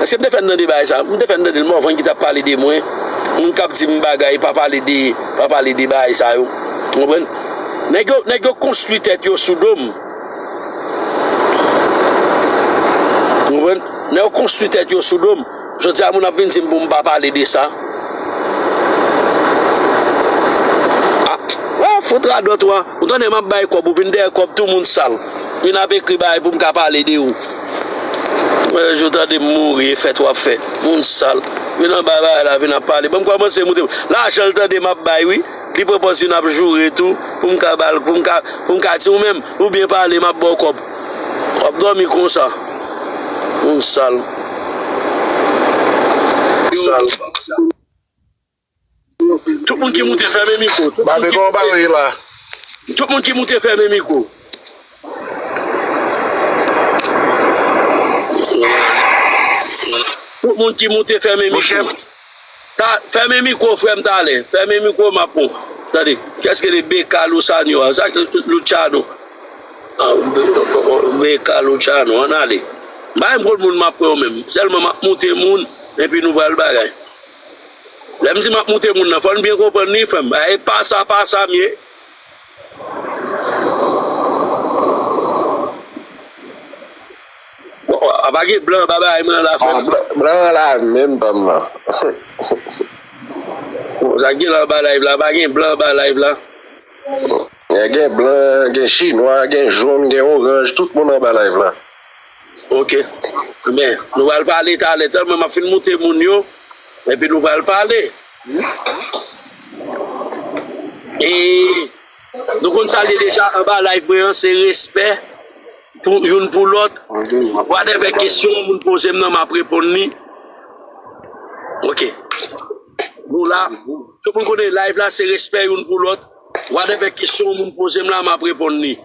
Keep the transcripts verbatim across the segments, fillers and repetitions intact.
Èske m te fè n tande bagay sa? M te fè n tande l Morvan ki t ap pale de mwen. Moun k ap di m bagay, pa pale de, pa pale de bagay sa yo. Ou konprann? Nèg yo, nèg yo konstwi tèt yo sou do m. Ou konprann? Nèg yo konstwi tèt yo sou do m. Jodi a, moun ap vin di m pou m pa pale de sa. Ah, ah, fout radòt ou a. Ou tande m ap bay kòb, ou vin dèyè kòb tou, moun sal. Vin ap ekri bagay pou m ka pale de ou. Mwen, jou tande m mouri, e fèt w ap fè. Moun sal. Vin anba bagay la, vin ap pale. Ban m kòmanse moute. Lajan l tande m ap bay, wi. Li pran pòz vin ap joure tou. Pou m ka ba l, pou m ka, pou m ka di ou menm, ou byen pale, m ap ba w kòb. W ap dòmi konsa. Moun sal. Sal. Tout moun ki moute, fèmen mikwo. Tout moun ki moute, fèmen mikwo. Tout moun ki moute, fèmen mikwo. Ta, fèmen mikwo, frè m, talè. Fèmen mikwo, m ap pran. Tande, kiyès ki rele B K Luciano a? Sa, Luciano. Ah, B K Luciano, ann ale. M pa menm konn moun m ap pran yo menm. Sèlman m ap moute moun, epi nou pral bagay. Lè m di m ap moute moun nan, fò n byen konprann li, frè m. E pa sa, pa sa m ye. Bon, a pa gen blan anba bagay mwen la, frè m. Ah, blan, blan an la menm, pa m nan. Bon, sa k gen la anba live la, pa gen blan anba live la. Gen blan, gen chinwa, gen jòn, gen oranj, tout moun anba live la. Ok. Men, nou pral pale talè, tèlman m ap fin moute moun yo, epi nou pral pale. E nou konn sa l ye deja, anba live mwen an, se respè pou youn pou lòt. Whatever kesyon moun poze m nan, m ap reponn li. Ok. Nou la, tout moun konnen live la, se respè youn pou lòt. Whatever kesyon moun poze m la, m ap reponn li.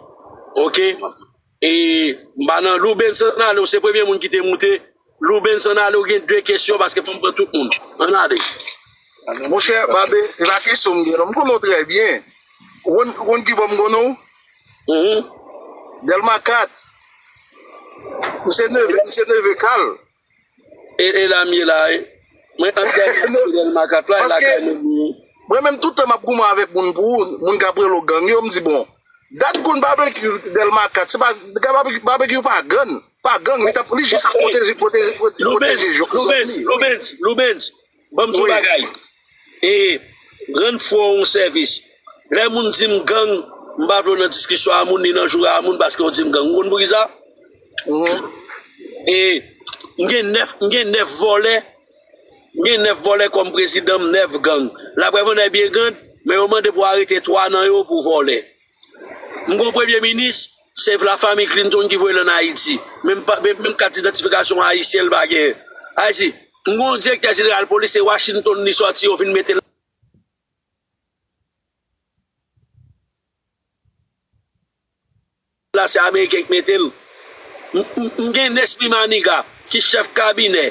Ok? E m pa nan Loubenson ale, ou se premye moun ki te moute. Loubenson ale, ou gen de kesyon, paske fò m pran tout moun. Ann ale. Monchè, Babe, e pa kesyon m gen non. M konnen w trè byen. Ou konn, ou konn ki bò m konnen w? Mhm. Dèlma kat. M se neve, m se neve Kal. E, e la m ye la, e. Mwen ant Dèlma kat la, e lakay mwen m ye. Mwen menm, tout tan m ap goumen avèk moun pou ou, moun k ap rele w gang yo, m di, bon, dat konn Babekyou Dèlma kat, se pa, Babekyou, Babekyou pa gang, pa gang, li t ap, li jis ap pwoteje, pwoteje, pwoteje, pwoteje Johnson. Loubens, Loubens, Loubens, ban m di w bagay. E, rann frè w yon sèvis. Lè moun di m gang, m pa vle w nan diskisyon a moun, ni nan joure a moun, paske w di m gang. Ou konn poukisa? Mhm. E, m gen nèf, m gen nèf vòlè, m gen nèf vòlè kòm prezidan m, nèf gang. Laprèv an nèg byen grand, men yo mande pou arete twa nan yo pou vòlè. M gon premye minis, se lafanmi Clinton ki voye l ann Ayiti. Menm pa, menm, menm kat idantifikasyon ayisyen l pa genyen. Ayiti, m gon direktè jeneral polis, se Washington li sòti, yo vin mete l la, se Ameriken ki mete l. M, m, m gen Nesmy Manigat, ki chèf kabinè,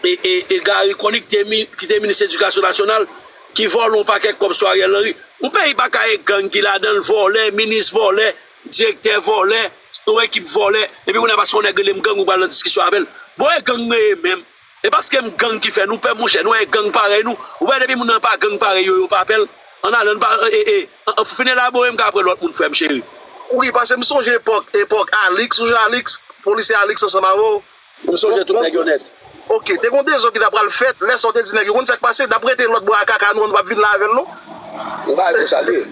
e, e, e Garry Conille, ki te mi-, ki te minis edikasyon nasyonal, ki vòlè yon pakèt kòb sou Ariel Henry. Yon peyi pa ka gen gang ki ladan l, vòlè, minis vòlè, direktè vòlè, yon ekip vòlè, epi kounye a paske yon nèg rele m gang, ou pral nan diskisyon avè l. Bon, e gang mwen ye menm. E paske m gang ki fè nou pè, monchè, nou wè gang parèy nou. Ou wè depi moun nan pa gang parèy yo, yo pa pè l. Ann ale, ann pa, e, e, e, an, an, fin elabore m, ka pran lòt moun, frè m cheri. Wi, paske m sonje epòk, epòk Alix, ou sonje Alix, polisye Alix ansanm avè w. M sonje tout nèg yo nèt. Ok, te gon dezòd ki ta pral fèt, lè sa w te di nèg yo, konn sa k pase, n ap rete lòt bò a kaka nou an, nou p ap vin la avè l non. M pa wè konsa l ye.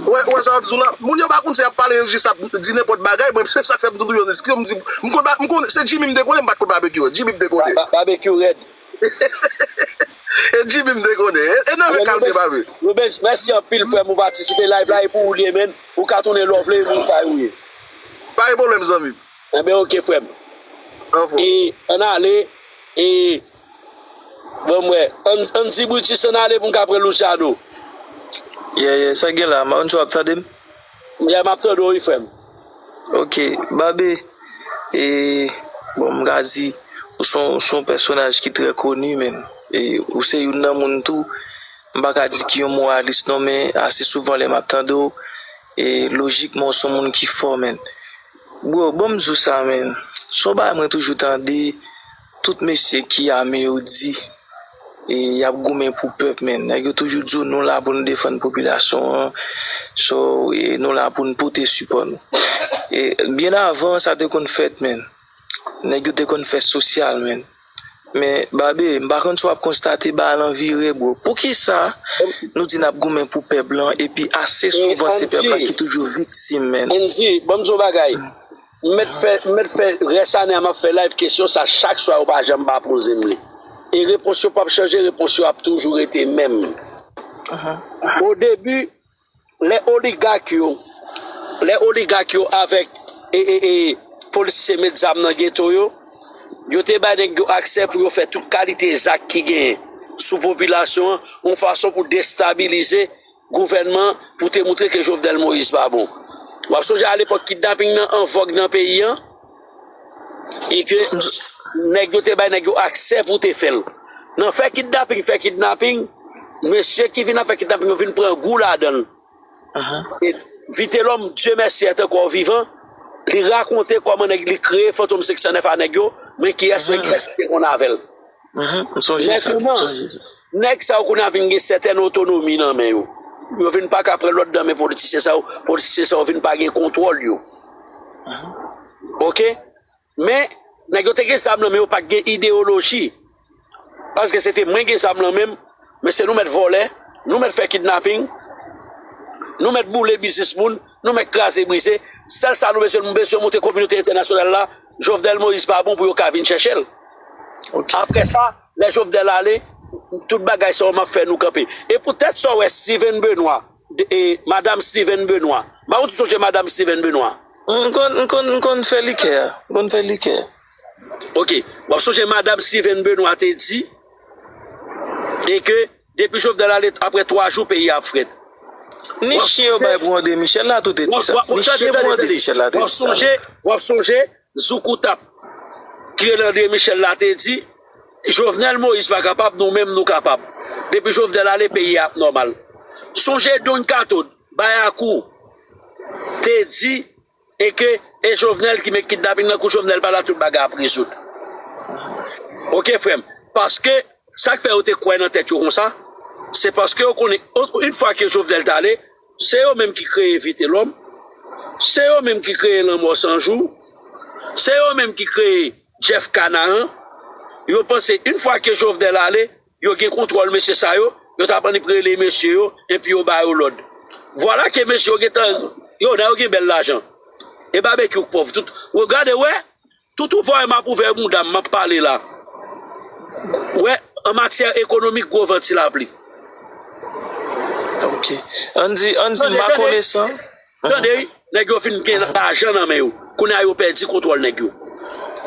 Wè, wè sa w ap di w la. Moun yo pa konn se y ap pale, yo jis ap di nenpòt bagay, mwen se sa k fè m toujou yon diskisyon, m di, m konn, m konn, se Jimmy m te konnen, m pa t konn Babekyou, Jimmy m te konnen. Ba-, ba-, Babekyou rèd. E Jimmy m te konnen. E, e nan men kalme pa vre. Rubens, mèsi anpil, frè m, ou patisipe live la, e pou ou li ye, menn. Ou ka tounen lè w vle, e moun pa ou ye. Pa gen pwoblèm, zanmi m. Enben, ok, frè m. Anfòm. E, ann ale, e, bon, m wè. Ann, ann ti Brutus, ann ale pou m ka pran Luciano. Yeah, yeah, sa gen la, m pa konn si w ap tande m. Yeah, m ap tande w, wi, frè m. Ok, Babe, e, bon, m ka di, ou se yon, ou se yon pèsonaj ki trè koni, menn. E, ou se youn nan moun tou, m pa ka di ki yon moralis non, men ase souvan lè m ap tande w, e, lojikman, ou se yon moun ki fò, menn. Bro, bon, m di w sa, menn. Se yon bagay mwen toujou tande, tout mesye ki ame yo di, e, y ap goumen pou pèp, men. Nèg yo toujou di w, nou la pou n defann popilasyon an. So, e, nou la pou n pote sipò nou. E, byen avan sa te konn fèt, men. Nèg yo te konn fè sosyal, men. Men, Babe, m pa konn si w ap konstate bagay lan vire, bro. Poukisa nou di n ap goumen pou pèp lan, epi ase souvan se pèp lan ki toujou viktim, men? Andy, ban m di w bagay. M mèt fè, m mèt fè rès ane a, m ap fè live kesyon sa chak swa, yo pa janm pa poze m li. E repons yo p ap chanje, repons yo ap toujou rete menm. O debi, lè oligak yo, lè oligak yo avèk, e, e, e, politisyen met zam nan geto yo, yo te bay nèg yo aksè pou yo fè tout kalite zak ki genyen sou popilasyon an, yon fason pou destabilize gouvènman an, pou te moutre ke Jovenel Moïse pa bon. W ap sonje alepòk kidnaping nan an vòg nan peyi an, e ke nèg yo te bay nèg yo aksè pou te fè l. Nan fè kidnaping, fè kidnaping, mesye ki vin ap fè kidnaping yo vin pran gou ladan l. E Vitelòm, Dye mèsi, èt ankò vivan, li rakonte kòman nèg li kreye Fantom senk san nèf a nèg yo, men kiyès, men kiyès ki te konn avè l. Nèg sa yo kounye a vin gen sètèn otonomi nan men yo. Yo vin pa ka pran lòd nan men politisyen sa yo, politisyen sa yo vin pa gen kontwòl yo. Oke? Men, nèg yo te gen zam nan men yo, pa t gen ideyoloji. Paske se te mwen gen zam nan men m, men se nou mèt vòlè, nou mèt fè kidnaping, nou mèt boule biznis moun, nou mèt kraze brize. Sèl sa nou bezwen, nou bezwen montre kominote entènasyonal la, Jovenel Moïse pa bon pou yo ka vin chèche l. Apre sa, lè Jovenel ale, tout bagay sa yo m ap fè nou kanpe. E poutèt sa w wè Steven Benoît, de- e, Madam Steven Benoît. M pa konn si w sonje Madam Steven Benoît. M konn, m konn, m konn fè likè. M konn fè likè. Oke. W ap sonje Madam Steven Benoît te di, e ke depi Jovenel ale, apre twa jou, peyi a ap frèt. Ni chen yo bay pou André Michel la, tou te di sa. Ni chen pou André Michel la, te di sa. W ap sonje, w ap sonje, Zoukoutap, ki rele André Michel la, te di, Jovenel Moïse pa kapab, nou menm nou kapab. Depi Jovenel ale, peyi a ap nòmal. Sonje Don Kato, Bayakou, te di, e ke e Jovenel ki met kidnaping nan, kou Jovenel pa la, tout bagay ap rezoud. Oke, frè m. Paske, sa k fè yo te kwè nan tèt yo konsa, se paske yo konnen, yon fwa ke Jovenel t ale, se yo menm ki kreye Vitelòm, se yo menm ki kreye Lanmò San Jou, se yo menm ki kreye Jeff Kanaran. Yo panse, yon fwa ke Jovenel ale, yo gen kontwòl mesye sa yo, yo t ap annik rele mesye yo, epi yo ba yo lòd. Vwala ke mesye yo gentan, yo, nèg yo gen bèl lajan. E Babekyou k pòv, tout, w gade, wè, tout ouvè m ap ouvè bounda m, m ap pale la. Wè, an matyè ekonomik, gwo van ti lapli. Ok. Andy, Andy, tande, m pa tande, konnen sa. Tande, wi, nèg yo fin gen lajan nan men yo. Kounye a, yo pèdi kontwòl nèg yo.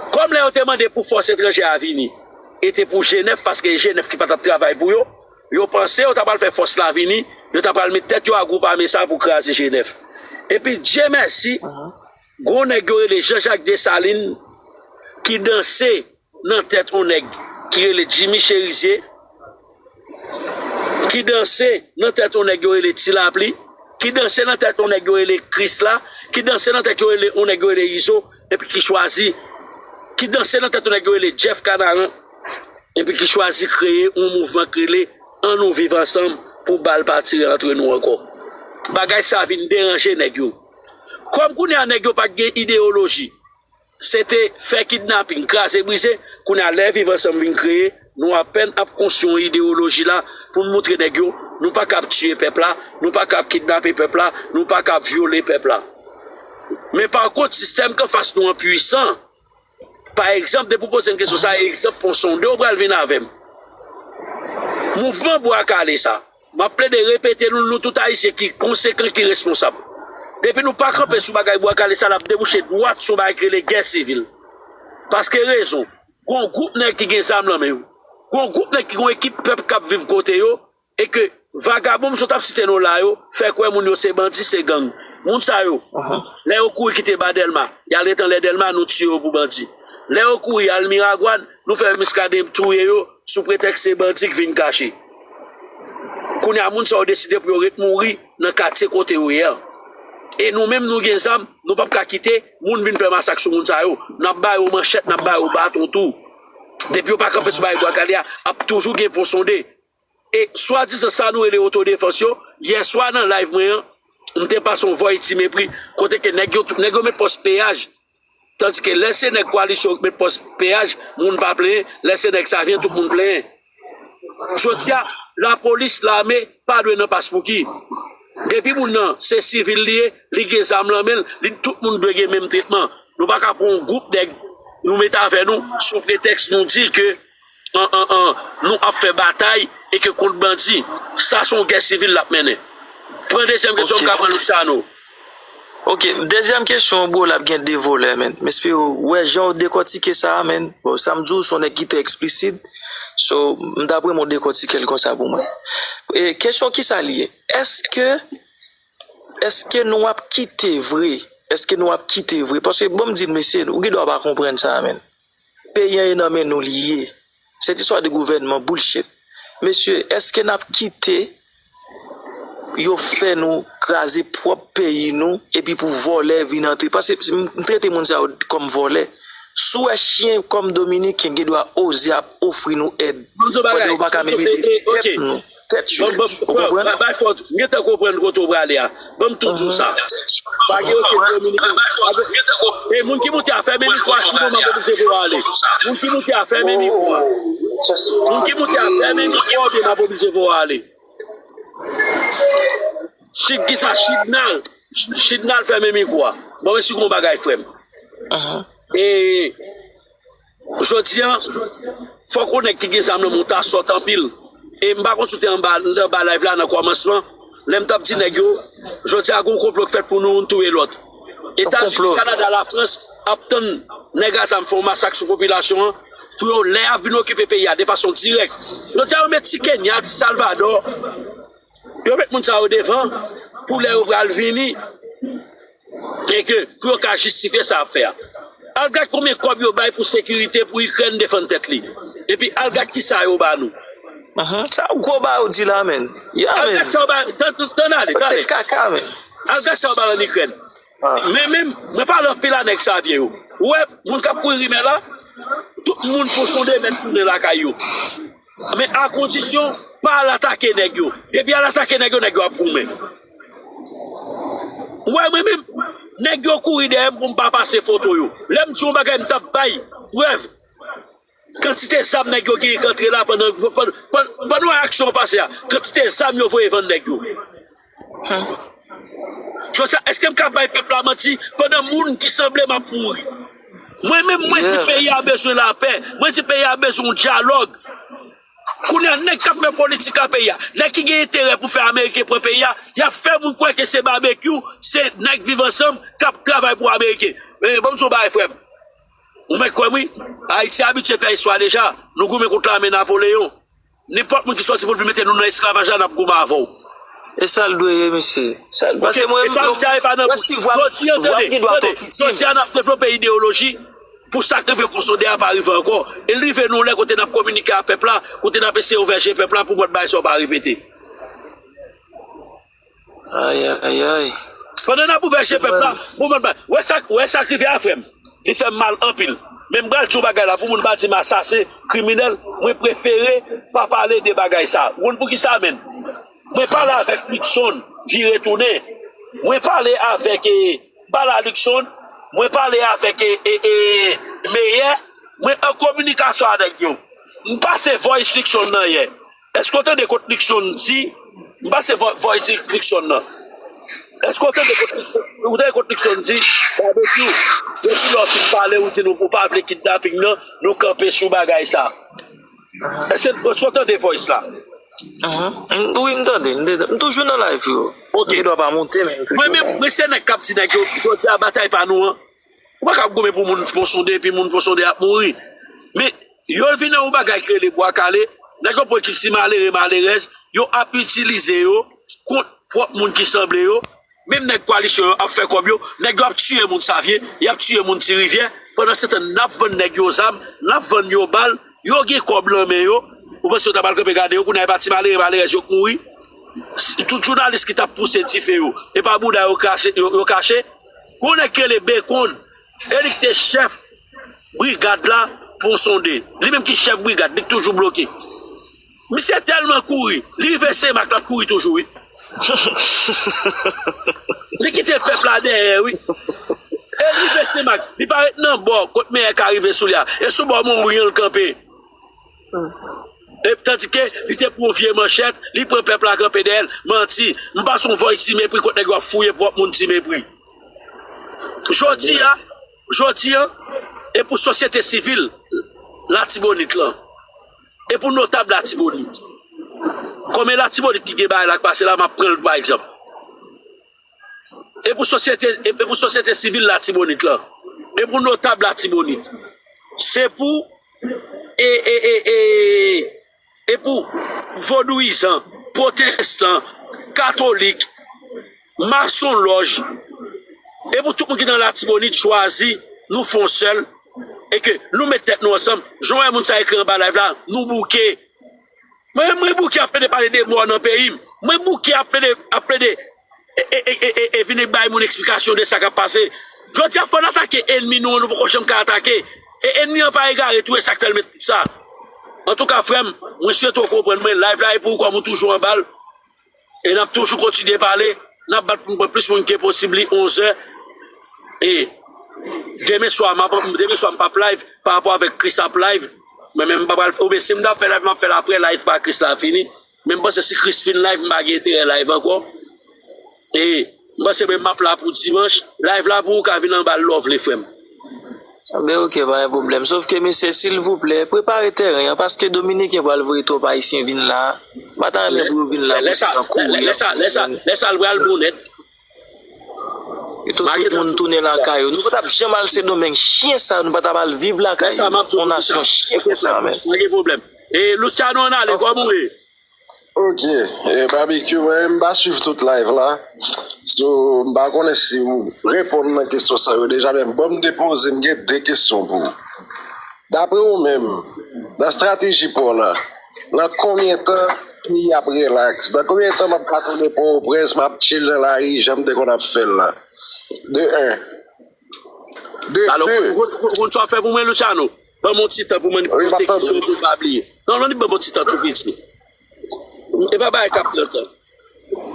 Kòm lè yo te mande pou fòs etranjè a vini, e te pou G nèf, paske e G nèf ki pa t ap travay pou yo, yo panse yo ta pral fè fòs la vini, yo ta pral met tèt yo a gwoup ame sa pou kraze G nèf. Epi, Dye mèsi, gon nèg yo rele Jean Jacques Dessalines ki danse nan tèt yon nèg ki rele Jimmy Chérizier, ki danse nan tèt yon nèg yo rele Ti Lapli, ki danse nan tèt yon nèg yo rele Krisla, ki danse nan tèt yo rele, yon nèg yo rele Izo, epi ki chwazi, ki danse nan tèt yon nèg yo rele Jeff Kanaran, epi ki chwazi kreye yon mouvman ki rele An nou viv ansanm pou bal pa tire antre nou ankò. Bagay sa vin deranje nèg yo. Kòm kounye a nèg yo pa t gen ideyoloji, se te fè kidnaping, kraze brize, kounye a lè Viv Ansanm vin kreye, nou apèn ap konstwi yon ideyoloji la pou n moutre nèg yo, nou pa kab tiye pèp la, nou pa kab kidnape pèp la, nou pa kab vyole pèp la. Men pa kont, sistèm k anfas nou an pwisan. Pa egzanp, depi w poze m kesyon sa, egzanp pou w sonde, w pral vin avè m. Mouvman Bwa Kale sa, m ap plede repete nou, nou tout Ayisyen ki konsekan, ki responsab. Depi nou pa kanpe sou bagay Bwa Kale sa, l ap debouche dwat sou bagay ki rele gè sivil. Paske rezon, gon gwoup nèg ki gen zam nan men yo. Gon gwoup nèg ki gon ekip pèp k ap viv kote yo, e ke vagabon m sot ap site non la yo, fè kwè moun yo se bandi, se gang. Moun sa yo, lè yo kouri kite ba Dèlma, y al ret anlè Dèlma, nou tiye yo pou bandi. Lè yo kouri al Miragwàn, nou fè Miskaden touye yo, sou pretèks se bandi k vin kache. Kounye a, moun sa yo deside pou yo ret mouri nan katye kote yo ye a. E nou menm, nou gen zam, nou p ap ka kite moun vin fè masak sou moun sa yo. N ap ba yo manchèt, n ap ba yo baton tou. Depi yo pa kanpe sou bagay Bwa Kale a, ap toujou gen pon sonde. E swadizan sa nou rele otodefans yo, yèswa nan live mwen an, m te pase yon vòy ti mepri, kote ke nèg yo, nèg yo met pòs peyaj. Tandike lè se nèg koalisyon yo met pòs peyaj, moun pa plenyen, lè se nèg Savyen, tout moun plenyen. Jodi a, lapolis, lame pa dwe nan paspouki. Depi moun nan se sivil li ye, li gen zam nan men l, li, tout moun dwe gen menm tretman. Nou pa ka pran yon gwoup nèg nou mete avè nou sou pretèks nou di ke an, an, an, nou ap fè batay e ke kont bandi. Sa se yon gè sivil l ap mennen. Pran dezyèm kesyon, m ka pran Luciano. Ok, dezyèm kesyon, bro, l ap gen de volè, men. M espere w wè jan w dekòtike sa a, men. Bon, sa m di w, se yon nèg ki trè eksplisit. So, m ta renmen w dekòtike l konsa pou mwen. E kesyon kisa li ye? Èske, èske nou ap kite vre? Èske nou ap kite vre? Paske, bon, m di n, mesye, ou gen dwa pa konprann sa a, men. Peyi an e nan men nou li ye. Cette histoire de gouvènman bullshit. Mesye, èske n ap kite yo fè nou kraze pwòp peyi nou epi pou vòlè vin antre? Paske m trete moun sa yo kòm vòlè. Si w wè chen kòm Dominiken gen dwa oze ap ofri nou èd pandan yo pa ka menm ede tèt nou, tèt yo. Ou konprann? Bay fòt, m gentan konprann kote w prale a. Ban m tou di w sa. Pa gen okenn Dominiken. E moun ki moute a, fèmen mikwo a, sinon m ap oblije voye w ale. Moun ki moute a, fèmen mikwo a. Moun ki moute a, fèmen mikwo a, oubyen m ap oblije voye w ale. Chid, kisa? Chidnal. Chidnal, fèmen mikwo a. Ban m esplike w yon bagay, frè m. E Jodi a, fòk yon nèg ki gen zam nan men w ta sòt anpil. E m pa konn si w te anba, anba live la nan kòmansman, lè m t ap di nèg yo, jodi a gen yon konplo k fèt pou nou youn touye lòt. Etazini, Kanada, Lafrans ap tann nèg a zam fè yon masak sou popilasyon an, pou yo, lè y ap vin okipe peyi a de fason dirèk. Jodi a, yo met ti Kenya, ti Salvadò, yo met moun sa yo devan, pou lè yo pral vini, e ke pou yo ka jistifye sa y ap fè a. Al gad konbyen kòb yo bay pou sekirite pou Ikrèn defann tèt li. Epi al gad kisa yo ba nou. Sa gwo bagay ou di la, men. Ya, men. Al gad sa yo ba, tann, tann ale, tann ale. Se kaka, men. Al gad sa yo ba ann Ikrèn. Men menm, mwen pale anpil a nèg Savyen yo. Ou wè, moun k ap kouri rimè la, tout moun pou sonde mèt tounen lakay yo. Men a kondisyon, pa al atake nèg yo. Depi al atake nèg yo, nèg yo ap goumen. Ou wè mwen menm, nèg yo kouri dèyè m pou m pa pase foto yo. Lè m di yon bagay, m t ap bay prèv. Kantite zam nèg yo genyen k antre la pandan, pandan, pandan aksyon an pase a, kantite zam yo voye vann nèg yo. Jodi a, èske m ka bay pèp la manti pandan moun ki sanble m ap mouri? Mwen menm, mwen di peyi a bezwen lapè. Mwen di peyi a bezwen yon dyalòg. Kounye a, nèg k ap fè politik a peyi a, nèg ki gen enterè pou fè Ameriken pran peyi a, y ap fè moun kwè ke se Babekyou, se nèg Viv Ansanm k ap travay pou Ameriken. Men, ban m di w yon bagay, frè m. Ou mèt kwè m, wi. Ayiti abitye fè istwa deja. Nou goumen kont lame Napoleyon. Nenpòt moun ki sòti pou l vin mete nou nan esklavaj la, n ap goumen avè w. E sa l dwe ye, mesye. Sa l, paske mwen, e sa m di a, e pa nan bouch. Jodi a, tande, tande, jodi a, n ap devlope ideyoloji pou sa k rive pou sonde a pa rive ankò. E l rive nou lè kote n ap kominike a pèp la, kote n ap eseye ouvè je pèp la pou mòd bagay sa yo pa repete. Ayayay. Pandan n ap ouvè je pèp la, pou mòd bagay. Wè sa, wè sa k rive a, frè m. Li fè m mal anpil. Men m pral di yon bagay la, pou moun pa di m asasen, kriminèl, mwen prefere pa pale de bagay sa. Ou konn poukisa, menn? Mwen pale avèk Luckson, vire tounen. Mwen pale avèk, e, m pale a Luckson, mwen pale avèk, e, e, e, Meyè, mwen an kominikasyon avèk yo. M pase voice Luckson nan yè. Èske w tande kot Luckson di, m pase vo-, voice Luckson nan. Èske w tande kot Luckson, ou tande kot Luckson di, Babekyou, depi lè w fin pale, ou di nou, ou pa vle kidnaping nan, nou kanpe sou bagay sa. Èske, èske w tande voice la? Wi, m tande, m tande. M toujou nan live yo. Ok. M gen dwa pa monte, men m toujou la. Mwen menm, mwen se nèg k ap di nèg yo, jodi a batay pa nou an. Ou pa ka ap goumen pou moun pran sonde, epi moun pran sonde ap mouri. Men, yo vin nan yon bagay ki rele Bwa Kale, nèg yo pran ekip ti malere, malerèz, yo ap itilize yo kont pwòp moun ki sanble yo. Menm nèg koalisyon yo ap fè kòb yo, nèg yo ap tiye moun Savyen, y ap tiye moun Ti Rivyè, pandansetan n ap vann nèg yo zam, n ap vann yo bal, yo gen kòb nan men yo. Ou panse yo ta pral kanpe gade yo, kounye a e pa ti malere, malerèz yo k mouri? Tout jounalis ki t ap pouse dife yo, e pa bouda yo kache, yo, yo kache? Gon nèg ki rele Bacon, e li ki te chèf brigad la, Pon Sonde. Li menm ki chèf brigad, li k toujou bloke. Misye tèlman kouri, li rive Senmak, l ap kouri toujou, wi. Li kite pèp la dèyè, wi. E li rive Senmak, li pa ret nan bò kot meyè ka rive sou li a. E sou bò Monbri an l kanpe. E tandike li te pran yon vye manchèt, li pran pèp la kanpe dèyè l. Manti. M pa se yon vòy ti mepri kot nèg yo ap fouye pwòp moun ti mepri. Jodi a, jodi a, e pou sosyete sivil Latibonit lan, e pou notab Latibonit. Kòm e Latibonit ki gen bagay la k pase la, m ap pran l pa egzanp. E pou sosyete, e pou sosyete sivil Latibonit lan, e pou notab Latibonit. Se pou, e, e, e, e, e pou vodouyizan, pwotestan, katolik, masonlòj, e pou tout moun ki nan Latibonit chwazi nou fè yon sèl, e ke nou met tèt nou ansanm. Jan w wè moun sa ekri anba live la, nou bouke. Mwen, mwen bouke ap plede pale de mò nan peyi m. Mwen bouke ap plede, ap plede e, e, e, e, e, e vin bay moun eksplikasyon de sa k ap pase. Jodi a, fò n atake enmi nou an, nou poko janm ka atake. E enmi an pa egare tou, e sa k fè l met tout sa. Antouka, frè m, mwen swete w konprann mwen, live la e pou ou kòm ou toujou anba l. E n ap toujou kontinye pale, n ap bat pou n pran plis moun ke posib, li onz è. E demen swa, m ap, demen swa m p ap live pa rapò avèk Chris ap live. Mwen menm m pa pral, oubyen si m ta fè live, m ap fè l apre live pa Chris la fini. Men m panse si Chris fin live, m pa gen enterè live ankò. E m panse mwen m ap la pou dimanch. Live la pou ou ka vin anba l lè w vle, frè m. Anben, oke, pa gen pwoblèm. Sof ke, mesye, silvouplè, prepare tèren an, paske Dominiken pral voye twòp Ayisyen vin la. M pa ta renmen pou yo vin la, lè pou sa, se nan kouri, lè sa, lè sa, lè sa l pral bon nèt. E tout, tout moun tounen lakay yo. Nou pa t ap janm al Sendomeng. Chyen sa yo, nou pa t ap al viv lakay yo. Yon nasyon chyen konsa, men. Pa gen pwoblèm. E Luciano, ann ale, kòman w ye? Ok, e Barbecue, mwen, m pa swiv tout live la. So, m pa konnen si w reponn nan kesyon sa yo deja, men bon, m depoze, m gen de kesyon pou ou. Dapre ou menm, nan estrateji pa w la, nan konbyen tan peyi ap relaks? Nan konbyen tan m ap ka tounen Pòtoprens, m ap chill nan lari, jan m te konn ap fè l la? De en. De de. Alò, ou konn sa w fè pou mwen, Luciano? Ban m yon ti tan pou mwen pote kesyon pou m pa bliye. Non, non, li ban m yon ti tan tou piti. E pa bagay k ap pran tan.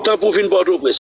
Tan pou vin Pòtoprens.